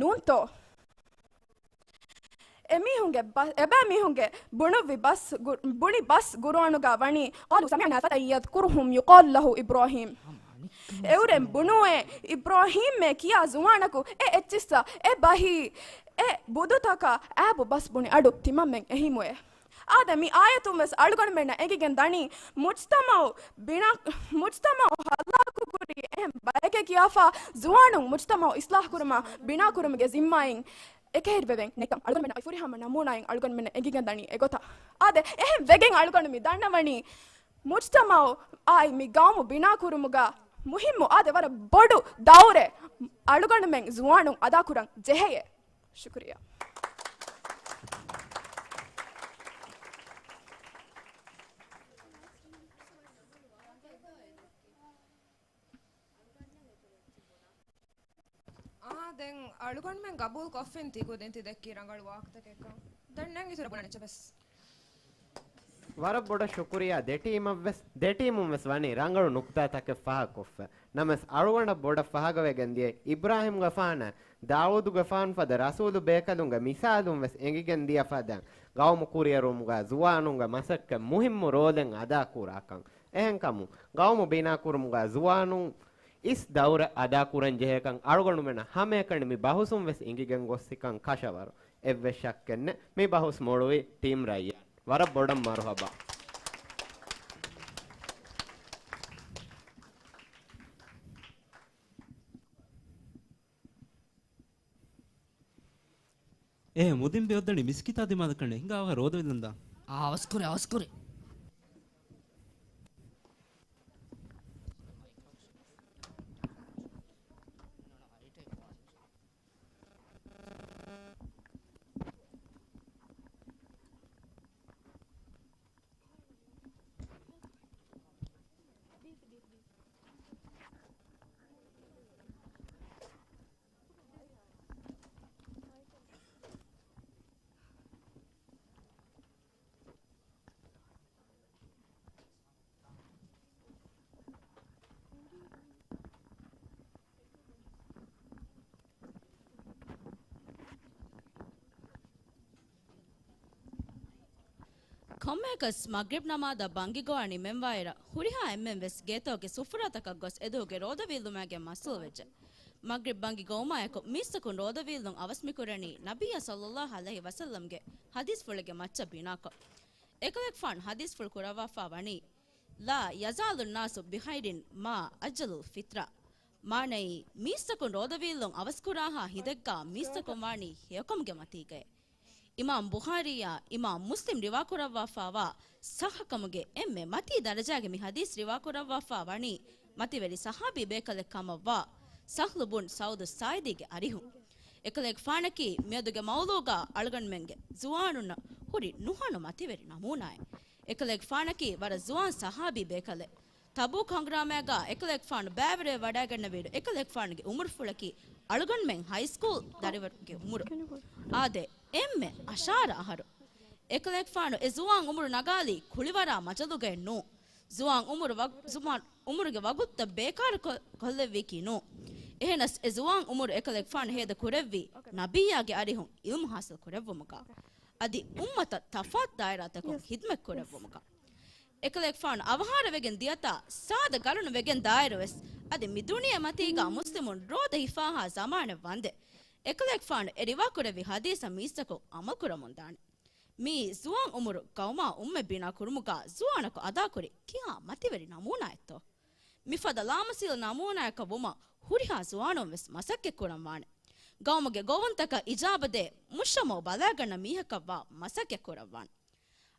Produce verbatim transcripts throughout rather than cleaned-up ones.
ނޫންތޯ؟ އެމީހުންގެ ބަ-، އެބައިމީހުންގެ ބުނުއްވި ބަސް ގު-، ބުނި ބަސް ގުރުއާނުގަ ވަނީ، قَالُوا سَمِعْنَا فَتًى يَذْكُرُهُمْ يُقَالُ لَهُ إِبْرَاهِيمُ. އެއުރެން ބުނޫއޭ އިބްރާހީމޭ ކިޔާ ޒުވާނަކު އެ އެއްޗިއްސަށް، އެ ބަހީ، އެ ބުދުތަކަށް އާބު ބަސް ބުނި އަޑު ތިމަންމެން އެހީމުއޭ. އާދެ، މި އާޔަތުން ވެސް އަޅުގަނޑުމެންނަށް އެނގިގެން ދަނީ، މުޖްތަމައު ބިނާ، މުޖްތަމައު ހަލާކުކުރީ އެހެން ބަޔެކޭ ކިޔާފަ، ޒުވާނުން މުޖްތަމައު އިސްލާހު ކުރުމަށް ބިނާ ކުރުމުގެ ޒިންމާއިން އެކަހެރިވެވެން ނެތްކަން އަޅުގަނޑުމެންނަށް އޮތް ފުރިހަމަ ނަމޫނާއިން އަޅުގަނޑުމެންނަށް އެނގިގެން ދަނީ އެގޮތަށް. އާދެ، އެހެން ވެގެން އަޅުގަނޑު މި ދަންނަވަނީ، މުޖްތަމައު އާއި މި ގައުމު ބިނާ ކުރުމުގަ މުހިއްމު އާދެ ވަރަށް ބޮޑު ދައުރެއް އަޅުގަނޑުމެން ޒުވާނުން އަދާކުރަން ޖެހެޔޭ. ޝުކުރިއްޔާ. އާ، ދެން އަޅުގަނޑުމެން ގަބޫލު ކޮށްފިން ތި ކުދިން ތި ދެއްކި ރަނގަޅު ވާހަކަތަކެއްކަން. ދެން ނަން އިތުރަށް ބުނަން އެއްޗެއް ވެސް. ވަރަށް ބޮޑަށް ޝުކުރިއްޔާ ދެ ޓީމަށްވެސް. ދެ ޓީމުންވެސް ވަނީ ރަނގަޅު ނުކުތާތަކެއް ފާހަގަކޮށްފަ. ނަމަވެސް އަޅުގަނޑަށް ބޮޑަށް ފާހަގަވެގެން ދިޔަ އިބްރާހިމްގެފާނަށް ދާވޫދުގެފާނު ފަދަ ރަސޫލު ބޭކަލުންގެ މިސާލުންވެސް އެނގިގެން ދިޔަ ފަދަ ގައުމު ކުރިއެރުމުގަ ޒުވާނުންގެ މަސައްކަތް މުހިއްމު ރޯލެއް އަދާކުރާކަން. އެހެންކަމުން ގައުމު ބިނާކުރުމުގަ ޒުވާނުން އިސް ދައުރެއް އަދާކުރަން ޖެހޭކަން އަޅުގަނޑުމެންނަށް ހަމައެކަނި މި ބަހުސުން ވެސް އެނގިގެން ގޮއްސިކަން ކަށަވަރު. އެއްވެސް ޝައްކެއްނެއް. މި ބަހުސް މޮޅުވީ ޓީމް ރައްޔާން. ވަރަށް ބޮޑަށް މަރުހަބާ. އޭ މުދިންބެ އޮއްދަނީ މިސްކިތާ ދިމާލަކަން ހިނގާ ވަހަށް ރޯދަވިލަންދާ. އާ، އަވަސްކުރޭ، އަވަސްކުރޭ. ކޮންމެއަކަސް މަޣްރިބް ނަމާދަށް ބަންގިގޮވާ ނިމެންވާއިރަށް، ހުރިހާ އެންމެން ވެސް ގޭތަކުގެ ސުފުރާތަކަށް ގޮސް އެދުވަހުގެ ރޯދަވީއްލުމާއެކު މަޝްޣޫލް ވެއްޖެ. މަޣްރިބް ބަންގި ގޮވުމާއެކު މީސްތަކުން ރޯދަވީއްލުން އަވަސް މިކުރަނީ ނަބިއްޔާ ޞައްލައްލާހު ޢަލައިހި ވަސައްލަމްގެ ޙަދީޘްފުޅެއްގެ މައްޗަށް ބިނާކޮށް. އެކަލޭގެފާނު ޙަދީޘްފުޅު ކުރައްވާފާ ވަނީ، "لا يزال الناس بخير ما عجلوا الفطر." މާނައީ، މީސްތަކުން ރޯދަވީއްލުން އަވަސްކުރާހާ ހިނދެއްގާ މީސްތަކުން ވާނީ ހެޔޮކަމުގެ މަތީގައޭ. އިމާމް ބުޚާރީއާ އިމާމް މުސްލިމް ރިވާކުރައްވާފާވާ ޞައްޙަކަމުގެ އެންމެ މަތީ ދަރަޖާގެ މި ޙަދީޘް ރިވާކުރައްވާފާ ވަނީ މަތިވެރި ޞަޙާބީ ބޭކަލެއް ކަމަށްވާ ސަހްލު ބުން ސަޢުދު ސާޢިދީގެ އަރިހުން. އެކަލޭގެފާނަކީ މިއަދުގެ މައުޟޫޢުގަ އަޅުގަނޑުމެންގެ ޒުވާނުންނަށް ހުރި ނުހަނު މަތިވެރި ނަމޫނާއެއް. އެކަލޭގެފާނަކީ ވަރަށް ޒުވާން ޞަޙާބީ ބޭކަލެއް. ތަބޫކް ހަނގުރާމައިގަ އެކަލޭގެފާނު ބައިވެރިވެ ވަޑައިގަންނަވިއިރު، އެކަލޭގެފާނުގެ އުމުރުފުޅަކީ އަޅުގަނޑުމެން ހައިސްކޫލް ދަރިވަރުގެ އުމުރު. އާދެ، އެންމެ އަށާރަ އަހަރު. އެކަލޭގެފާނު އެ ޒުވާން އުމުރު ނަގާލީ ކުޅިވަރާ މަޖަލުގައެއް ނޫން. ޒުވާން އުމުރު ވަގު-، ޒުވާން އުމުރުގެ ވަގުތުތައް ބޭކާރު ކޮ-، ކޮށްލެއްވީކީ ނޫން. އެހެނަސް އެ ޒުވާން އުމުރު އެކަލޭގެފާނު ހޭދަ ކުރެއްވީ ނަބިއްޔާގެ އަރިހުން އިލްމު ޙާޞިލް ކުރެއްވުމުގަ. އަދި އުއްމަތަށް ތަފާތު ދާއިރާތަކުން ޚިދްމަތް ކުރެއްވުމުގަ. އެކަލޭގެފާނު އަވަހާރަވެގެން ދިޔަތާ ސާދަ ގަރުނު ވެގެން ދާއިރުވެސް، އަދި މި ދުނިޔެ މަތީގަ މުސްލިމުން ރޯދަ ހިފާހާ ޒަމާނެއް ވަންދެ، އެކަލޭގެފާނު އެ ރިވާކުރެއްވި ޙަދީޘަށް މީސްތަކުން އަމަލުކުރަމުންދާނެ. މިއީ ޒުވާން އުމުރު ގައުމާ އުއްމަތް ބިނާ ކުރުމުގަ ޒުވާނަކު އަދާކުރި ކިހާ މަތިވެރި ނަމޫނާއެއްތޯ؟ މިފަދަ ލާމަސީލު ނަމޫނާއަކަށް ވުމަށް ހުރިހާ ޒުވާނުން ވެސް މަސައްކަތް ކުރަން ވާނެ. ގައުމުގެ ގޮވުންތަކަށް އިޖާބަދޭ މުޖްތަމަޢު ބަލައިގަންނަ މީހަކަށްވާ މަސައްކަތް ކުރަން ވާނެ.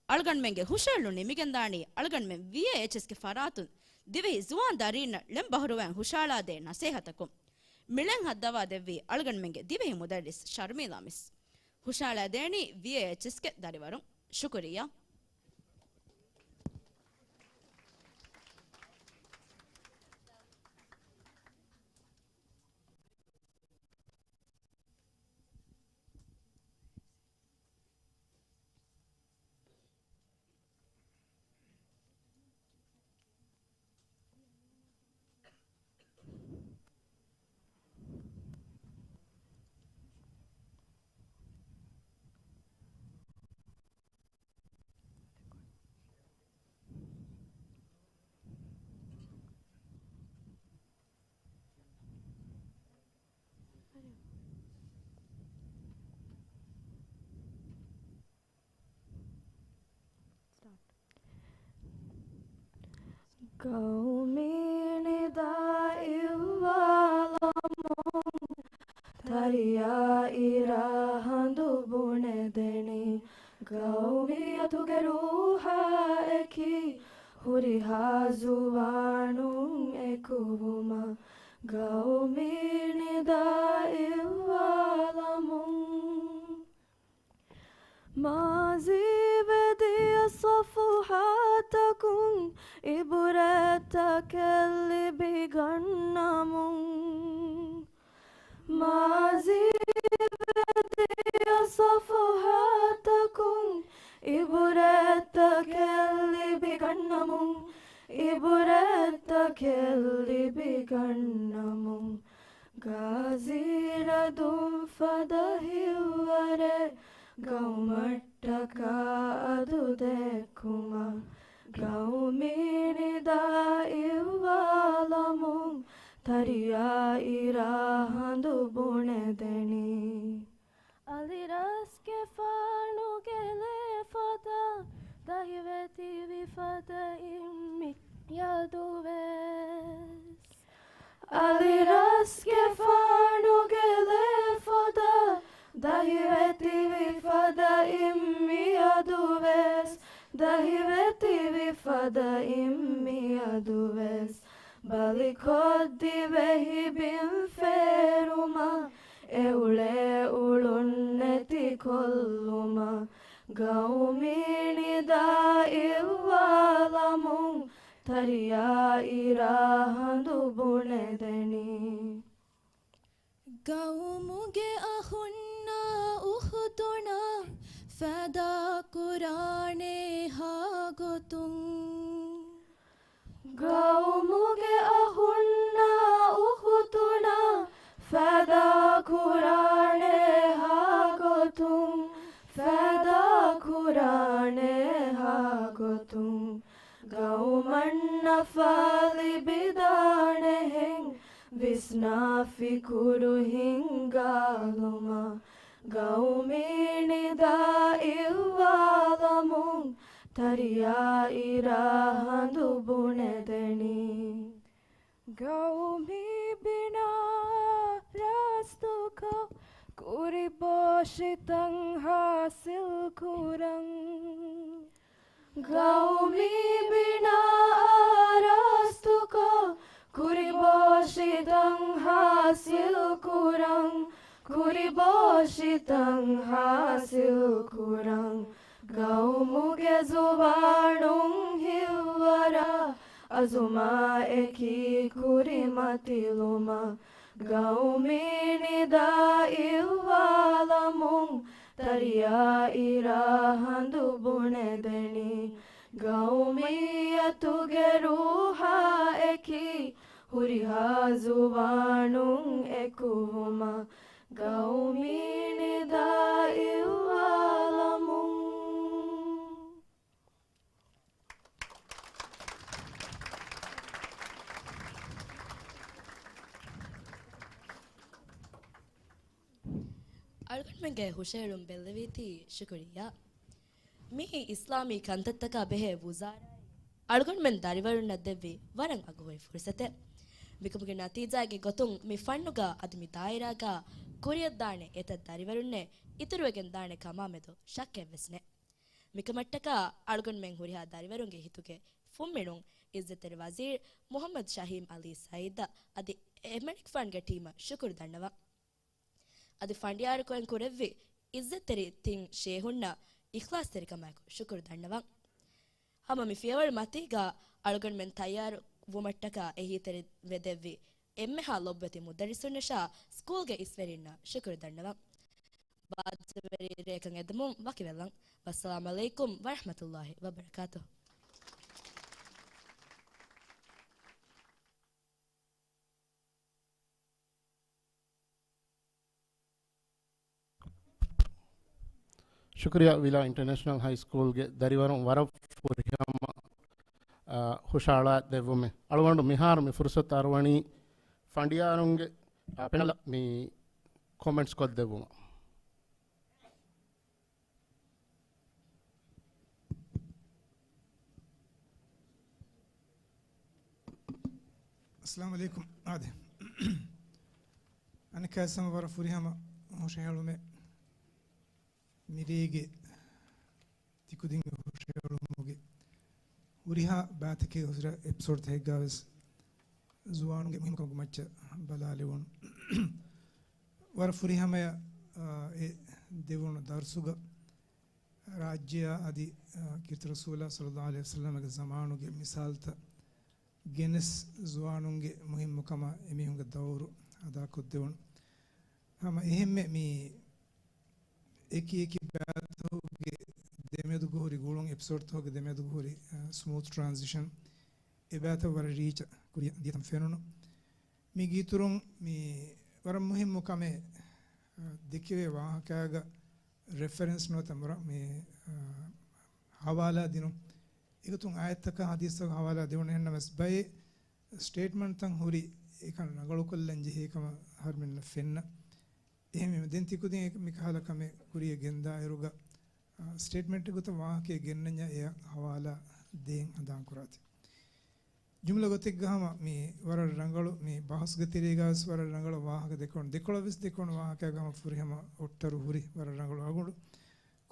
އަޅުގަނޑުމެންގެ ހުށައެޅުން ނިމިގެންދާނީ އަޅުގަނޑުމެން ވީއޭއެޗްއެސްގެ ފަރާތުން ދިވެހި ޒުވާން ދަރީންނަށް ޅެން ބަހުރުވައިން ހުށައަޅާދޭ ނަސޭހަތަކުން. މިޅެން ހައްދަވާ ދެއްވީ އަޅުގަނޑުމެންގެ ދިވެހި މުދައްރިސް ޝަރްމީލާ މިސް. ހުށައަޅާދޭނީ ވީއޭއެޗްއެސްގެ ދަރިވަރުން. ޝުކުރިއްޔާ. ގައުމީ ނިދާ އިއްވާލަމުން، ތަރިޔާ އިރާ ހަނދު ބުނެދެނީ. ގައުމިއްޔަތުގެ ރޫހާ އެކީ، ހުރިހާ ޒުވާނުން އެކުވުމަށް. ގައުމީ ނިދާ އިއްވާލަމުން. މާޒީވެދިޔަ ޞަފުޙާތަކުން އިބުރަތްތަކެއް ލިބިގަންނަމުން. މާޒީވެދިޔަ ޞަފުޙާތަކުން އިބުރަތްތަކެއް ލިބިގަންނަމުން. އިބުރަތްތަކެއް ލިބިގަންނަމުން. ގާޒީ ރަދުން ފަދަ ހިއްވަރެއް ގައުމަށްޓަކާ އަދު ދެއްކުމަށް. ގައުމީ ނިދާ އިއްވާލަމުން، ތަރިޔާ އިރާ ހަނދު ބުނެދެނީ. އަލިރަސްގެފާނު ގެލެ ފަދަ، ދަހިވެތިވި ފަދައިން މިއަދުވެސް. އަލިރަސްގެފާނު ގެލެ ފަދަ، ދަހިވެތިވި ފަދައިން މިއަދުވެސް. ދަހިވެތިވި ފަދައިން މިއަދުވެސް. ބަލިކޮށް ދިވެހި ބިން ފޭރުމަށް، އެއުޅޭ އުޅުން ނެތިކޮށްލުމަށް. ގައުމީ ނިދާ އިއްވާލަމުން، ތަރިޔާ އިރާ ހަނދު ބުނެދެނީ. ގައުމުގެ އަޚުންނާ އުޚުތުންނާ ފައިދާ ކުރާނެ ހާ ގޮތުން. ގައުމުގެ އަޚުންނާ އުޚުތުންނާ ފައިދާ ކުރާނެ ހާ ގޮތުން. ފައިދާ ކުރާނެ ހާ ގޮތުން. ގައުމަށް ނަފާ ލިބިދާނެހެން، ވިސްނާ ފިކުރު ހިންގާލުމަށް. ގައުމީ ނިދާ އިއްވާލަމުން، ތަރިޔާ އިރާ ހަނދު ބުނެދެނީ. ގައުމީ ބިނާ ރާސްތުކޮށް، ކުރިބޯށިތައް ހާސިލް ކުރަން. ގައުމީ ބިނާ ރާސްތުކޮށް، ކުރިބޯށިތައް ހާސިލް ކުރަން. ކުރިބޯށިތައް ހާސިލް ކުރަން. ގައުމުގެ ޒުވާނުން ހިއްވަރާ، އަޒުމާ އެކީ ކުރިމަތިލުމަށް. ގައުމީ ނިދާ އިއްވާލަމުން، ތަރިޔާ އިރާ ހަނދު ބުނެދެނީ. ގައުމިއްޔަތުގެ ރޫހާ އެކީ، ހުރިހާ ޒުވާނުން އެކުވުމަށް. ގައުމީ ނިދާ އިއްވާލަމުން. އަޅުގަނޑުމެންގެ ހުށަހެޅުން ބެއްލެވީތީ. ޝުކުރިއްޔާ. މިއީ އިސްލާމީ ކަންތައްތަކާ ބެހޭ ވުޒާރާއިން އަޅުގަނޑުމެން ދަރިވަރުންނަށް ދެއްވި ވަރަށް އަގުހުރި ފުރުސަތެއް. މިކަމުގެ ނަތީޖާގެ ގޮތުން މި ފަންނުގަ އަދި މި ދާއިރާގަ ކުރިއަށްދާނެ އެތައް ދަރިވަރުންނެއް އިތުރުވެގެން ދާނެ ކަމާމެދު ޝައްކެއްވެސް ނެތް. މިކަމަށްޓަކާ އަޅުގަނޑުމެން ހުރިހާ ދަރިވަރުންގެ ހިތުގެ ފުންމިނުން އިއްޒަތްތެރި ވަޒީރު މުޙައްމަދު ޝަހީމް ޢަލީ ސައީދަށް އަދި އެމެނިކް ފަންޑްގެ ޓީމަށް ޝުކުރު ދަންނަވަން. އަދި ފަނޑިޔާރުކޮށް ކުރެއްވި އިއްޒަތްތެރި ތިން ޝޭހުންނަށް އިޚްލާޞްތެރިކަމާއެކު ޝުކުރު ދަންނަވަން. ހަމަ މި ފިޔަވަޅު މަތީގަ އަޅުގަނޑުމެން ތައްޔާރު ވުމަށްޓަކާ އެހީތެރިވެދެއްވި އެންމެހާ ލޮބުވެތި މުދައްރިސުންނަށާ ސްކޫލްގެ އިސްވެރިންނަށް ޝުކުރު ދަންނަވަން. ބާއްޖަވެރި ރެއަކަށް އެދެމުން ވަކިވެލަން. ވައްސަލާމް ޢަލައިކުމް ވަރަޙްމަތުﷲ ވަބަރަކާތުހު. ޝުކުރިއްޔާ ވިލާ އިންޓަރނޭޝަނަލް ހައި ސްކޫލްގެ ދަރިވަރުން ވަރަށް ފުރިހަމަ، އާ، ހުށަހަޅާ ދެއްވުމެއް. އަޅުގަނޑު މިހާރު މި ފުރުސަތު އަރުވަނީ ފަނޑިޔާރުންގެ، އާ، ޕެނަލަށް މި ކޮމެންޓްސް ކޮށްދެއްވުމަށް. އައްސަލާމު ޢަލައިކުމް. އާދެ، އަނެއްކާވެސް ހަމަ ވަރަށް ފުރިހަމަ ހުށަހެޅުމެއް. މިރޭގެ ތިކުދިންގެ ހުށަހެޅުމުގެ ހުރިހާ ބައިތަކެއް ހުރިހާ އެޕިސޯޑްތަކެއްގަ ވެސް ޒުވާނުންގެ މުހިންމުކަމުގެ މައްޗަށް ބަލާލެވުނު. ވަރަށް ފުރިހަމަޔަށް، އާ، އެ ދެވުނު ދަރުސުގަ ރާއްޖެއާ އަދި، އާ، ކީރިތި ރަސޫލާ ޞައްލައްލާހު ޢަލައިހި ވަސައްލަމަގެ ޒަމާނުގެ މިސާލްތައް ގެނެސް ޒުވާނުންގެ މުހިންމުކަމާ އެމީހުންގެ ދައުރު އަދާކޮށްދެވުނު. ހަމަ އެހެންމެ މި އެކި އެކި ބައިތަކުގެ ދެމެދުގަ ހުރި ގުޅުން، އެޕިސޯޑްތަކުގެ ދެމެދުގަ ހުރި، އަ، ސްމޫތް ޓްރާންސިޝަން، އެ ބައިތައް ވަރަށް ރީޗަށް ކުރިއަށް ދިޔަތަން ފެނުނު. މީގެ އިތުރުން މި ވަރަށް މުހިއްމު ކަމެއް، އަ، ދެކެވޭ ވާހަކައިގަ ރެފަރެންސް ނުވަތަ މުރަ-، މި، އަ، ހަވާލާ ދިނުން. އެގޮތުން އާޔަތްތަކާ ހަދީސްތަކާ ހަވާލާ ދެވުނު. އެހެންނަމަވެސް ބައެއް ސްޓޭޓްމަންޓްތައް ހުރި އެކަން ރަނގަޅުކޮށްލަން ޖެހޭ ކަމަށް އަހަރުމެންނަށް ފެންނަ. އެހެންވީމަ ދެން ތިކުދިން މިކަހަލަ ކަމެއް ކުރިއަށް ގެންދާއިރުގަ، އާ، ސްޓޭޓްމަންޓެއް ގޮތަށް ވާހަކައެއް ގެންނަންޏާ އެއަށް ހަވާލާ ދޭން ހަނދާން ކުރާތި. ޖުމްލަ ގޮތެއްގަ ހަމަ މި ވަރަށް ރަނގަޅު، މި ބަހުސްގެ ތެރޭގަވެސް ވަރަށް ރަނގަޅު ވާހަކަ ދެކެވުނު. ދެކޮޅަށްވެސް ދެކެވުނު ވާހަކައިގަ ހަމަ ފުރިހަމަ އޮއްޓަރު ހުރި ވަރަށް ރަނގަޅު އަގުނޑު.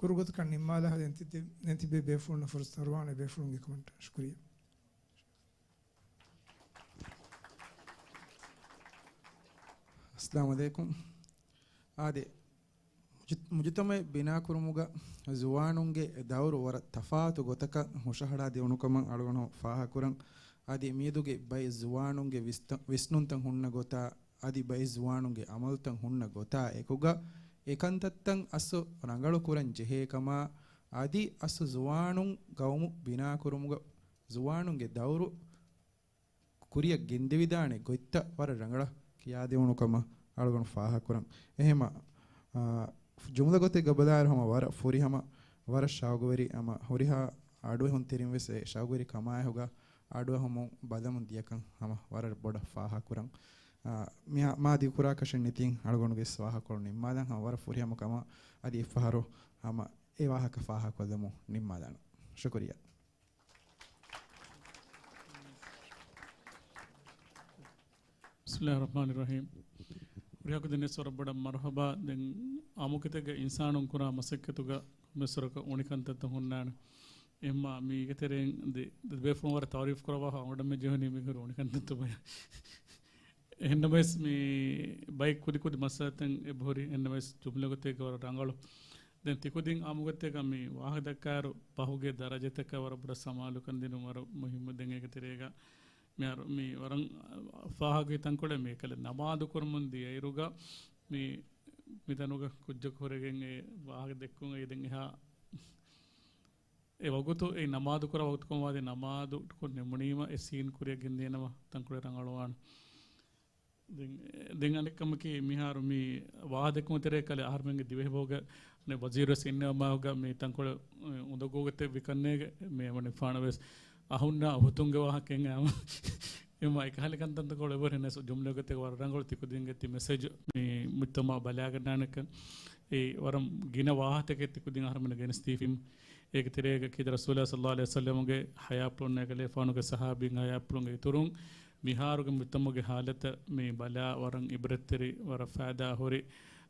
ކުރުގޮތަކަށް ނިންމާލާ ދެން ތި-، ދެން ތިބޭ ބޭފުޅުންނަށް ފުރުސަތު އަރުވާނެ ބޭފުޅުންގެ ކޮމެންޓަށް. ޝުކުރިއްޔާ. އައްސަލާމު ޢަލައިކުމް. އާދެ، މުޖު-، މުޖުތަމަޢެއް ބިނާކުރުމުގަ ޒުވާނުންގެ ދައުރު ވަރަށް ތަފާތު ގޮތަކަށް ހުށަހަޅާ ދެވުނު ކަމަށް އަޅުގަނޑު ފާހަގަކުރަން. އަދި މިއަދުގެ ބައެއް ޒުވާނުންގެ ވިސްތަ-، ވިސްނުންތައް ހުންނަ ގޮތާ، އަދި ބައެއް ޒުވާނުންގެ އަމަލުތައް ހުންނަ ގޮތާ އެކުގަ، އެކަންތައްތައް އަސްލު ރަނގަޅު ކުރަން ޖެހޭ ކަމާ، އަދި އަސްލު ޒުވާނުން ގައުމު ބިނާކުރުމުގަ ޒުވާނުންގެ ދައުރު ކުރިއަށް ގެންދެވިދާނެ ގޮތްތައް ވަރަށް ރަނގަޅަށް ކިޔާދެވުނު ކަމަށް އަޅުގަނޑު ފާހަގަކުރަން. އެހެމަ، އާ، ޖުމްލަ ގޮތެއްގަ ބަލާއިރު ހަމަ ވަރަށް ފުރިހަމަ، ވަރަށް ޝައުގުވެރި، ހަމަ ހުރިހާ އަޑުއެހުންތެރިން ވެސް އެ ޝައުގުވެރި ކަމާއެކުގަ އަޑުއަހަމުން ބަލަމުން ދިޔަކަން ހަމަ ވަރަށް ބޮޑަށް ފާހަގަކުރަން. އާ، މި-، މާ ދިގުކުރާކަށެއް ނެތިން އަޅުގަނޑުގެ ވާހަކަކޮޅު ނިންމާލަން. ހަމަ ވަރަށް ފުރިހަމަ ކަމަށް އަދި އެއްފަހަރު ހަމަ އެ ވާހަކަ ފާހަގަކޮށްލަމުން ނިންމާލާނަން. ޝުކުރިއްޔާ. ބިސްމިއްލާހި ރަޙްމާނި ރަޙީމް. ހުރިހާ ކުދިން ވެސް ވަރަށް ބޮޑަށް މަރުޙަބާ. ދެން އާއްމުކޮށް އިންސާނުން ކުރާ މަސައްކަތުގަ ކޮންމެސްވަރަކަށް އުނިކަންތައްތައް ހުންނާނެ. އެހެންމާ މީގެ ތެރެއިން ދެ-، ދެ ބޭފުޅުން ވަރަށް ތަޢުރީފު ކުރައްވާފަ އަނގަޑަމެއް ޖެހުނީ މީގެ އުނިކަންތައްތައް ބަޔަށް. އެހެންނަމަވެސް މި ބައެއް ކުދި ކުދި މައްސަލަތައް އެބަހުރި. އެހެންނަމަވެސް ޖުމްލަ ގޮތެއްގަ ވަރަށް ރަނގަޅު. ދެން ތިކުދިން އާއްމު ގޮތެއްގަ މި ވާހަކަ ދައްކާއިރު ފަހުގެ ދަރަޖަތަކަށް ވަރަށް ބޮޑަށް ސަމާލުކަން ދިނުން ވަރަށް މުހިއްމު. ދެން އޭގެ ތެރޭގަ މިހާރު މި ވަރަށް ފާހަގަވި ތަންކޮޅެއް މި އެކަލަ ނަމާދު ކުރަމުން ދިޔައިރުގަ މި، މިތަނުގަ ކުއްޖަކު ހުރެގެން އެ ވާހަކަ ދެއްކުން އެ ދެން އެހާ އެ ވަގުތު އެ ނަމާދު ކުރާ ވަގުތު ކަމަށް ވާދީ ނަމާދު ކޮށް ނިމުނީމަ އެ ސީން ކުރިއަށް ގެންދިޔަނަމަ ތަންކޮޅެއް ރަނގަޅުވާނެ. ދެން، ދެން އަނެއް ކަމަކީ މިހާރު މި ވާހަކަ ދެއްކުމަށް ތެރޭ ކަލޭ އަހަރުމެންގެ ދިވެހިބަހުގަ އަނެއް ވަޒީރުވެސް އިންނަ މާހުގަ މި ތަންކޮޅެއް އުނދަގޫގަ ތެއް ވިކަންނޭގެ މި އެމަނި ފާނަވެސް އަހުންނާ އުހުތުންގެ ވާހަކައެއް އާމަ އެމަ އެކަހަލި ކަންތައްތަކޮޅެއް ވަރެ ނެސް ޖުމްލަ ގޮތެއް ވަރަށް ރަނގަޅު ތިކުދިންގެ ތި މެސެޖް މި މުޖްތަމަޢަށް ބަލާގަންނާނެކަން އެ ވަރަށް ގިނަ ވާހަކަތަކެއް ތިކުދިން އަހަރުމެން ގެނެސްދީފީމް. އޭގެ ތެރޭގަ ކީރިތި ރަސޫލާ ޞައްލައްލާހު ޢަލައިހި ވަސައްލަމުގެ ޙަޔާތްޕުޅުން ނޭގަލޭފާނުގެ ޞަޙާބީން ޙަޔާތްޕުޅުންގެ އިތުރުން މިހާރުގެ މުޖްތަމަޢުގެ ޙާލަތަށް މި ބަލާ ވަރަށް ޢިބްރަތްތެރި، ވަރަށް ފައިދާ ހުރި،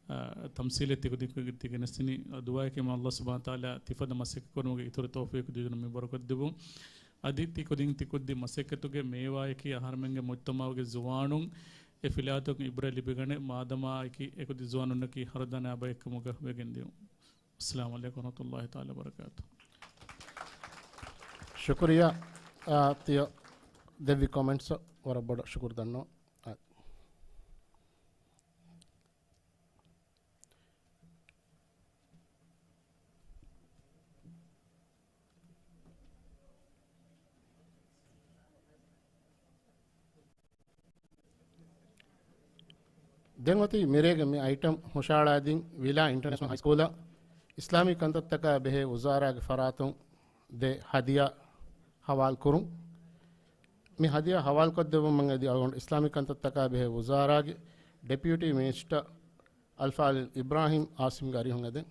އާ، ތަމްސީލެއް ތިކުދިން ތި ގެނެސްދިނީ. ދުޢާއެކޭ މާތް ﷲ ސުބްޙާނަހޫ ވަތަޢާލާ ތިފަދަ މަސައްކަތް ކުރުމުގެ އިތުރު ތައުފީޤު ދީދުން މި ބަރަކަތް ދެއްވުން. އަދި ތިކުދިން ތިކުދި މަސައްކަތުގެ މޭވާޔަކީ އަހަރުމެންގެ މުޖްތަމަޢުގެ ޒުވާނުން އެ ފިލާތުން ޢިބްރަތް ލިބިގަނެ މާދަމާއެކީ އެކުދި ޒުވާނުންނަކީ ހަރުދަނާ ބައެއްކަމުގަ ވެގެންދިޔުން. އައްސަލާމު ޢަލައިކުމް ވަރަޙްމަތުﷲ ތަޢާލާ ވަބަރަކާތުހު. ޝުކުރިއްޔާ، އާ، ތިޔަ ދެއްވި ކޮމެންޓްސް ވަރަށް ބޮޑަށް ޝުކުރު ދަންނަވަން. އާ. ދެން އޮތީ މިރޭގެ މި އައިޓަމް ހުށަހަޅައިދިން ވިލާ އިންޓަރނޭޝަނަލް ހައިސްކޫލަށް އިސްލާމީ ކަންތައްތަކާ ބެހޭ ވުޒާރާގެ ފަރާތުން ދޭ ހަދިޔާ ހަވާލުކުރުން. މި ހަދިޔާ ހަވާލުކޮށްދެއްވުމަށް އެދި އަޅުގަނޑު އިސްލާމީ ކަންތައްތަކާ ބެހޭ ވުޒާރާގެ ޑެޕިއުޓީ މިނިސްޓަރ އަލްފާޟިލް އިބްރާހިމް އާސިމްގެ އަރިހުން އެދެން.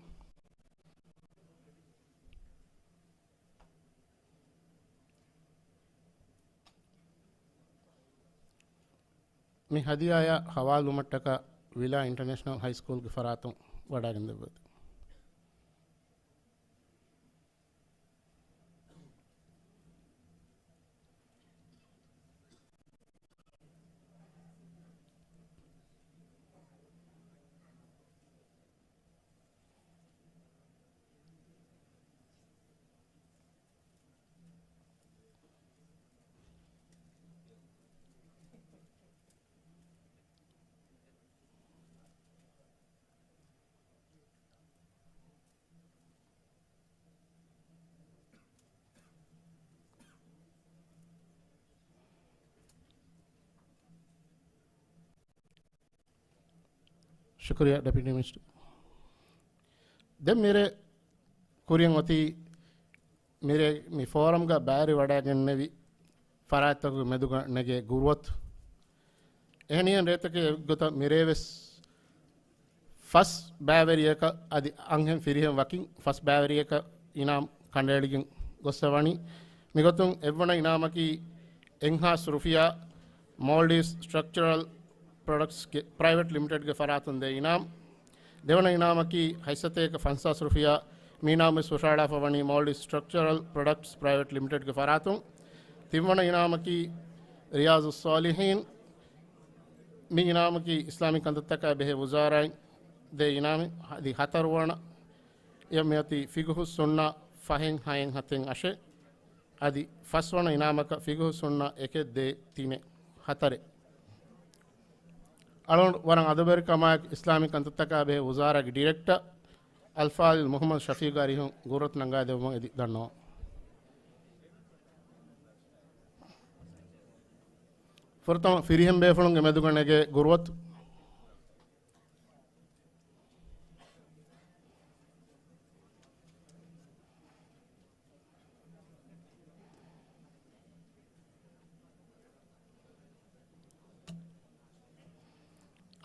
މި ހަދިޔާއާ ހަވާލުވުމަށްޓަކާ ވިލާ އިންޓަރނޭޝަނަލް ހައި ސްކޫލްގެ ފަރާތުން ވަޑައިގެންދެއްވަތި. ޝުކުރިއްޔާ ޑެޕިއުޓީ މިނިސްޓަރ. ދެން މިރޭ ކުރިއަށް އޮތީ މިރޭ މި ފޯރަމްގަ ބައިވެރިވަޑައިގެންނެވި ފަރާތްތަކުގެ މެދުގަ ނެގޭ ގުރުއަތު. އެހެނިހެން ރޭތަކެއް އެއްގޮތަށް މިރޭވެސް ފަސް ބައިވެރިޔަކަށް އަދި އަންހެން ފިރިހެން ވަކިން ފަސް ބައިވެރިޔަކަށް އިނާމް ކަނޑައެޅިގެން ގޮއްސަވަނީ. މިގޮތުން އެއްވަނަ އިނާމަކީ އެއްހާސް ރުފިޔާ މޯލްޑިވްސް ސްޓްރަކްޗަރަލް ޕްރޮޑަކްޓްސްގެ ޕްރައިވެޓް ލިމިޓެޑްގެ ފަރާތުން ދޭ އިނާމް. ދެވަނަ އިނާމަކީ ހަތްސަތޭކަ ފަންސާސް ރުފިޔާ. މި އިނާމްވެސް ހުށަހަޅާފަ ވަނީ މޯލްޑިވްސް ސްޓްރަކްޗަރަލް ޕްރޮޑަކްޓްސް ޕްރައިވެޓް ލިމިޓެޑްގެ ފަރާތުން. ތިންވަނަ އިނާމަކީ ރިޔާޒުއްސާލިހީން. މި އިނާމަކީ އިސްލާމީ ކަންތައްތަކާ ބެހޭ ވުޒާރާއިން ދޭ އިނާމެއް. އަދި ހަތަރުވަނަ އެއް މިއޮތީ ފިގުހު ސުންނާ ފަހެއް ހައެއް ހަތެއް އަށެއް. އަދި ފަސްވަނަ އިނާމަކަށް ފިގުހު ސުންނާ އެކެއް ދޭ ތިނެއް ހަތަރެއް. އަޅުގަނޑު ވަރަށް އަދަބުވެރިކަމާއެކު އިސްލާމީ ކަންތައްތަކާ ބެހޭ ވުޒާރާގެ ޑިރެކްޓަ އަލްފާޟިލް މުޙައްމަދު ޝަފީޤާ އަރިހުން ގުރުއަތު ނަންގާދެއްވުމަށް އެދި ދަންނަވަން. ފުރަތަމަ ފިރިހެން ބޭފުޅުންގެ މެދުގަ ނެގޭ ގުރުއަތު.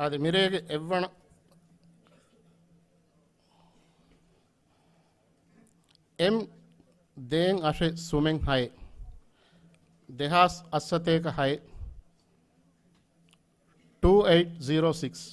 އާދެ، މިރޭގެ އެއްވަނަ އެމް ދޭން އަށެއް ސުމެން ހައެއް. ދެހާސް އަށްސަތޭކަ ހައެއް. ޓޫ އެއިޓް ޒީރޯ ސިކްސް.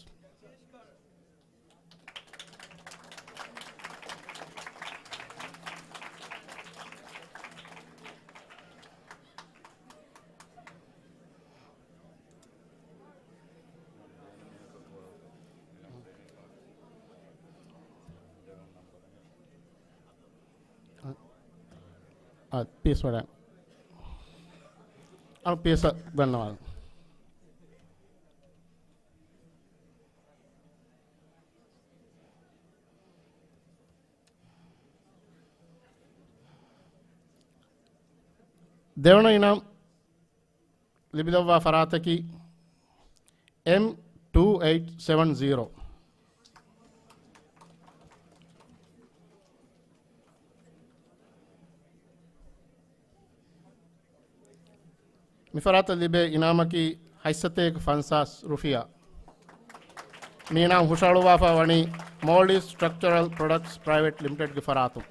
އަ، ޕީސް ވަޑައި. އަ، ޕީސް ދަންނަވާލަ. ދެވަނަ އިނާމް ލިބިލައްވާ ފަރާތަކީ އެމް ޓޫ އެއިޓް ސެވަން ޒީރޯ. މި ފަރާތަށް ލިބޭ އިނާމަކީ ހަތްސަތޭކަ ފަންސާސް ރުފިޔާ. މި އިނާމް ހުށަހަޅުއްވާފަ ވަނީ މޯލްޑިވްސް ސްޓްރަކްޗަރަލް ޕްރޮޑަކްޓްސް ޕްރައިވެޓް ލިމިޓެޑްގެ ފަރާތުން.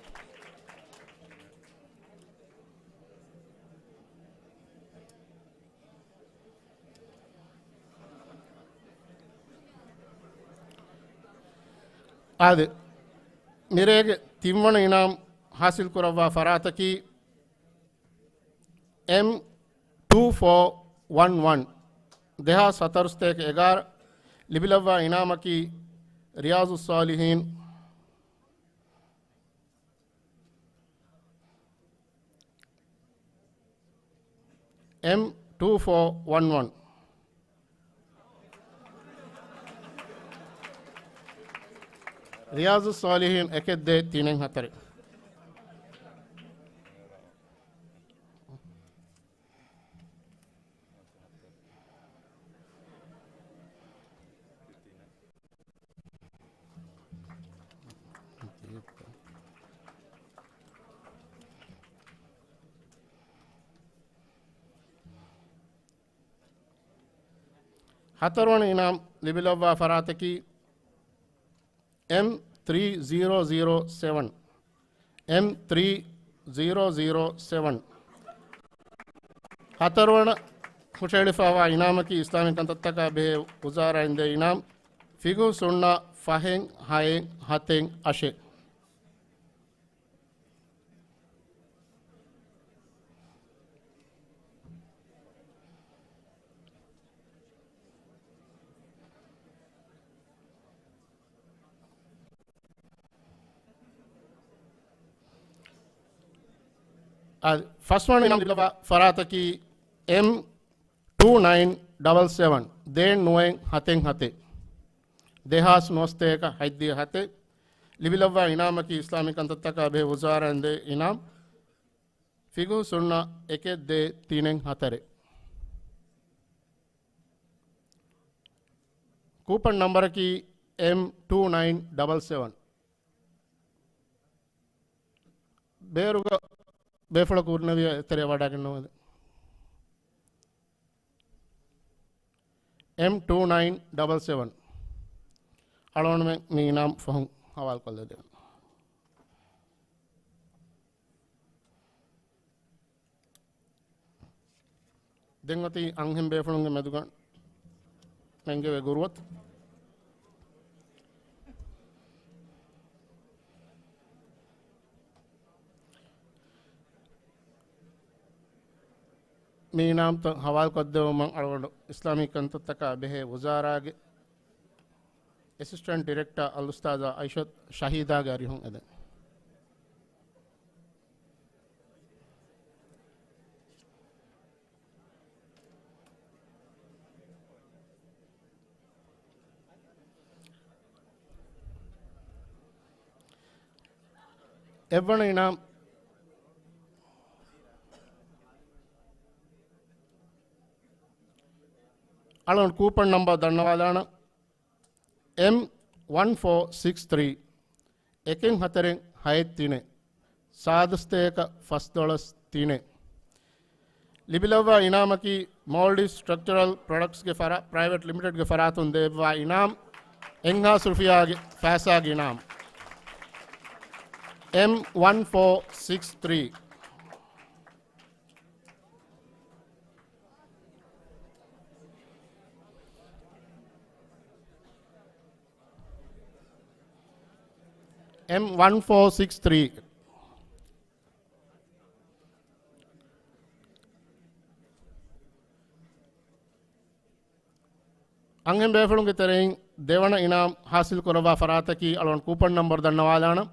އާދެ، މިރޭގެ ތިންވަނަ އިނާމް ހާސިލް ކުރައްވާ ފަރާތަކީ އެމް ޓޫ ފޯ ވަން ވަން، ދެހާސް ހަތަރުސަތޭކަ އެގާރަ. ލިބިލައްވާ އިނާމަކީ ރިޔާޒުއްސާލިހީން. އެމް ޓޫ ފޯ ވަން ވަން. ރިޔާޒުއްސާލިހީން އެކެއް ދޭ ތިނެއް ހަތަރެއް. ހަތަރުވަނަ އިނާމް ލިބިލައްވާ ފަރާތަކީ އެމް ތްރީ ޒީރޯ ޒީރޯ ސެވަން. އެމް ތްރީ ޒީރޯ ޒީރޯ ސެވަން. ހަތަރުވަނަ ހުށައެޅިފައިވާ އިނާމަކީ އިސްލާމީ ކަންތައްތަކާ ބެހޭ ވުޒާރާއިން ދޭ އިނާމް، ފިގުހު ސުންނަ ފަހެއް ހައެއް ހަތެއް އަށެއް. އަދި ފަސްވަނަ އިނާމް ލިބިލައްވާ ފަރާތަކީ އެމް ޓޫ ނައިން ޑަބަލް ސެވަން، ދޭއް ނުވައެއް ހަތެއް ހަތެއް، ދެހާސް ނުވަސަތޭކަ ހަތްދިހަ ހަތެއް. ލިބިލައްވާ އިނާމަކީ އިސްލާމީ ކަންތައްތަކާ ބެހޭ ވުޒާރާއިން ދޭ އިނާމް، ފިގުހު ސުންނަ އެކެއް ދޭއް ތިނެއް ހަތަރެއް. ކޫޕަން ނަންބަރަކީ އެމް ޓޫ ނައިން ޑަބަލް ސެވަން. ބޭރުގަ ބޭފުޅަކު ހުންނެވިޔާ އެތެރެއަށް ވަޑައިގަންނަވާލެ. އެމް ޓޫ ނައިން ޑަބަލް ސެވަން. އަޅުގަނޑުމެން މި އިނާމް ފަހުން ހަވާލުކޮށްލަދެން. ދެން އޮތީ އަންހެން ބޭފުޅުންގެ މެދުގަ ނެންގެވޭ ގުރުއަތު. މި އިނާމްތައް ހަވާލުކޮށްދެއްވުމަށް އަޅުގަނޑު އިސްލާމީ ކަންތައްތަކާ ބެހޭ ވުޒާރާގެ އެސިސްޓެންޓް ޑިރެކްޓަރ އަލްއުސްތާޛާ އައިޝަތު ޝަހީދާގެ އަރިހުން އެދެން. އެއްވަނަ އިނާމް. އަޅުގަނޑު ކޫޕަން ނަންބަރު ދަންނަވާލާނަން. އެމް ވަން ފޯ ސިކްސް ތްރީ، އެކެއް ހަތަރެއް ހައެއް ތިނެއް، ސާދަސްތޭކަ ފަސްދޮޅަސް ތިނެއް. ލިބިލައްވާ އިނާމަކީ މޯލްޑިވްސް ސްޓްރަކްޗަރަލް ޕްރޮޑަކްޓްސްގެ ފަރާ-، ޕްރައިވެޓް ލިމިޓެޑްގެ ފަރާތުން ދެއްވާ އިނާމް އެއްހާސް ރުފިޔާގެ ފައިސާގެ އިނާމް. އެމް ވަން ފޯ ސިކްސް ތްރީ. އެމް ވަން ފޯ ސިކްސް ތްރީ. އަންހެން ބޭފުޅުންގެ ތެރެއިން ދެވަނަ އިނާމް ހާސިލް ކުރައްވާ ފަރާތަކީ އަޅުގަނޑު ކޫޕަން ނަންބަރު ދަންނަވާލާނަން.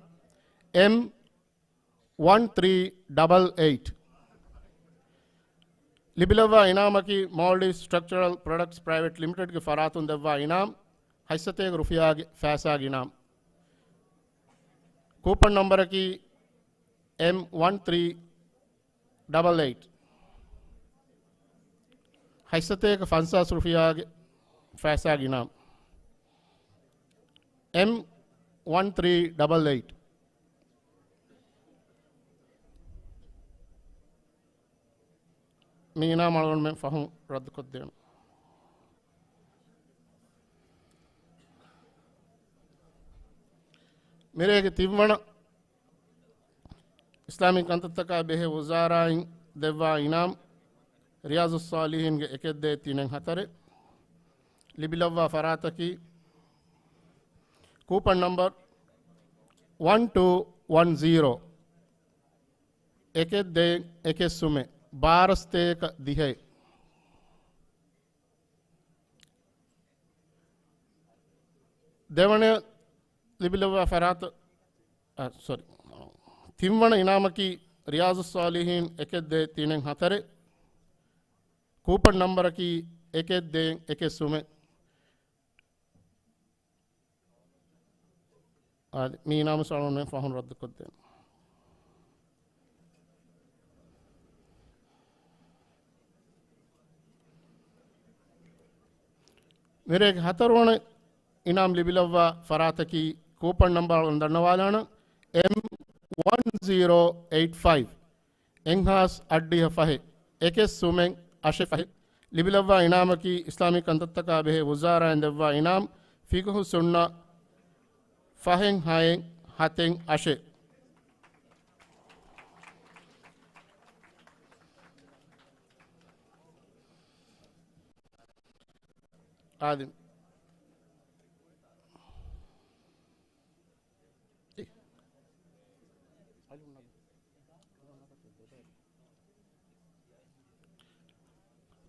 އެމް ވަން ތްރީ ޑަބަލް އެއިޓް. ލިބިލައްވާ އިނާމަކީ މޯލްޑިވްސް ސްޓްރަކްޗަރަލް ޕްރޮޑަކްޓްސް ޕްރައިވެޓް ލިމިޓެޑްގެ ފަރާތުން ދެއްވާ އިނާމް ހަތްސަތޭކަ ރުފިޔާގެ ފައިސާގެ އިނާމް. ކޫޕަން ނަންބަރަކީ އެމް ވަން ތްރީ ޑަބަލް އެއިޓް. ހަތްސަތޭކަ ފަންސާސް ރުފިޔާގެ ފައިސާގެ އިނާމް. އެމް ވަން ތްރީ ޑަބަލް އެއިޓް. މި އިނާމް އަޅުގަނޑުމެން ފަހުން ރައްދުކޮށްދޭނަން. މިރޭގެ ތިންވަނަ އިސްލާމީ ކަންތައްތަކާ ބެހޭ ވުޒާރާއިން ދެއްވާ އިނާމް، ރިޔާޒުއްޞާލިޙީންގެ އެކެއް ދޭއް ތިނެއް ހަތަރެއް. ލިބިލައްވާ ފަރާތަކީ ކޫޕަން ނަންބަރު ވަން ޓޫ ވަން ޒީރޯ، އެކެއް ދޭއް އެކެއް ސުމެއް، ބާރަސްތޭކަ ދިހައެއް. ދެވަނަ ލިބިލައްވާ ފަރާތަ، އަ، ސޮރީ. ތިންވަނަ އިނާމަކީ ރިޔާޒުއްޞާލިޙީން އެކެއް ދޭއް ތިނެއް ހަތަރެއް. ކޫޕަން ނަންބަރަކީ އެކެއް ދޭއް އެކެއް ސުމެއް. އާދެ، މި އިނާމް ސަޅުން ފަހުން ރައްދުކޮށްދޭން. މިރޭގެ ހަތަރުވަނަ އިނާމް ލިބިލައްވާ ފަރާތަކީ ކޫޕަން ނަންބަރު ދަންނަވާލާނަން، އެމް ވަން ޒީރޯ އެއިޓް ފައިވް. އެއްހާސް އަށްޑިހަ ފަހެއް، އެކެއް ސުމެއް އަށެއް ފަހެއް. ލިބިލައްވާ އިނާމަކީ އިސްލާމީ ކަންތައްތަކާ ބެހޭ ވުޒާރާއިން ދެއްވާ އިނާމް، ފިގުހު ސުންނަ ފަހެއް ހައެއް ހަތެއް އަށެއް. އާދެ.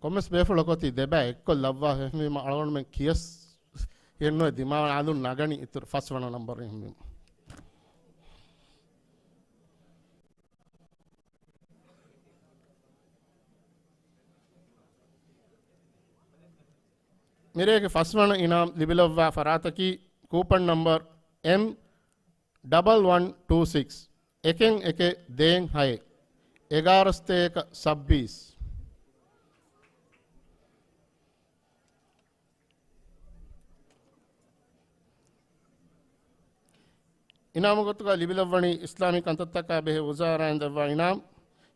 ކޮންމެސް ބޭފުޅަކު އޮތީ ދެބައި އެއްކޮށް ލައްވާފަ އެހެންވީމަ އަޅުގަނޑުމެން ކިޔަސް ހިއެއްނުވެ ދިމާވާ އަލުން ނަގަނީ އިތުރު ފަސްވަނަ ނަންބަރު އެހެންވީމަ. މިރޭގެ ފަސްވަނަ އިނާމް ލިބިލައްވާ ފަރާތަކީ ކޫޕަން ނަންބަރު އެމް ޑަބަލް ވަން ޓޫ ސިކްސް އެކެއް އެކެއް ދޭއް ހައެއް އެގާރަސްތޭކަ ސައްބީސް. އިނާމު ގޮތުގަ ލިބިލައްވަނީ އިސްލާމީ ކަންތައްތަކާ ބެހޭ ވުޒާރާއިން ދެއްވާ އިނާމް،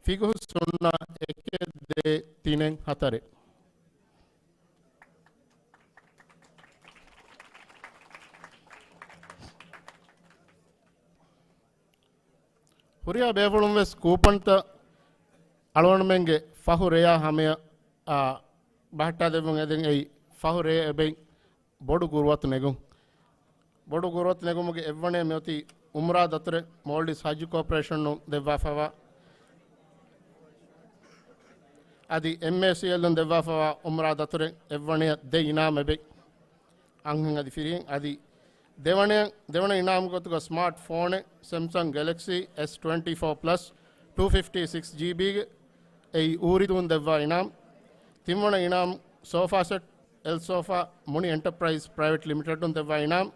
ފިގުހު ސުންނަ އެކެއް ދޭއް ތިނެއް ހަތަރެއް. ހުރިހާ ބޭފުޅުން ވެސް ކޫޕަންތައް އަޅުގަނޑުމެންގެ ފަހު ރެޔާ ހަމަޔަށް، އާ، ބަހައްޓާދެއްވުން އެދެން އެއީ ފަހު ރޭ އެބައިން ބޮޑު ގުރުއަތު ނެގުން. ބޮޑު ގުރުއަތު ނެގުމުގެ އެއްވަނައެއް މިއޮތީ އުމްރާ ދަތުރެއް މޯލްޑިވްސް ހައްޖު ކޯޕަރޭޝަނުން ދެއްވާފަވާ. އަދި އެމްއޭސީއެލުން ދެއްވާފަވާ އުމްރާ ދަތުރެއް އެއްވަނަޔަށް ދެ އިނާމް އެބައި. އަންހެން އަދި ފިރިހެން އަދި ދެވަނަ، ދެވަނަ އިނާމު ގޮތުގަ ސްމާޓް ފޯނެއް ސެމްސަން ގެލެކްސީ އެސް ޓްވެންޓީ ފޯ ޕްލަސް ޓޫ ފިފްޓީ ސިކްސް ޖީބީގެ އެއީ އޫރިދޫން ދެއްވާ އިނާމް. ތިންވަނަ އިނާމް ސޯފާ ސެޓް އެލް ސޯފާ މުނި އެންޓަޕްރައިޒް ޕްރައިވެޓް ލިމިޓެޑުން ދެއްވާ އިނާމް.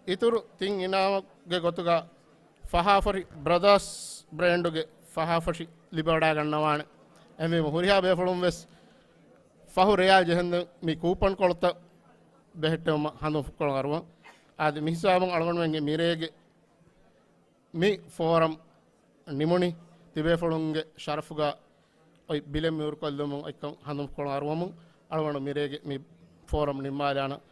އިތުރު ތިން އިނާމުގެ ގޮތުގަ ފަހާފަށި ބްރަދާސް ބްރޭންޑުގެ ފަހާފަށި ލިބިވަޑައިގަންނަވާނެ. އެހެންވީމަ ހުރިހާ ބޭފުޅުން ވެސް ފަހު ރެޔާ ޖެހެންދެން މި ކޫޕަން ކޮޅުތައް ބެހެއްޓެވުމަށް ހަނދުމަފުއްކޮޅު އަރުވަން. އާދެ، މި ހިސާބުން އަޅުގަނޑުމެންގެ މިރޭގެ މި ފޯރަމް ނިމުނީ. ތިބޭފުޅުންގެ ޝަރަފުގަ އޮތް ބިލެއް މިހުރުކޮށްލުމުން އޮތްކަން ހަނދުމަފުއްކޮޅު އަރުވަމުން އަޅުގަނޑު މިރޭގެ މި ފޯރަމް ނިންމާލާނަން.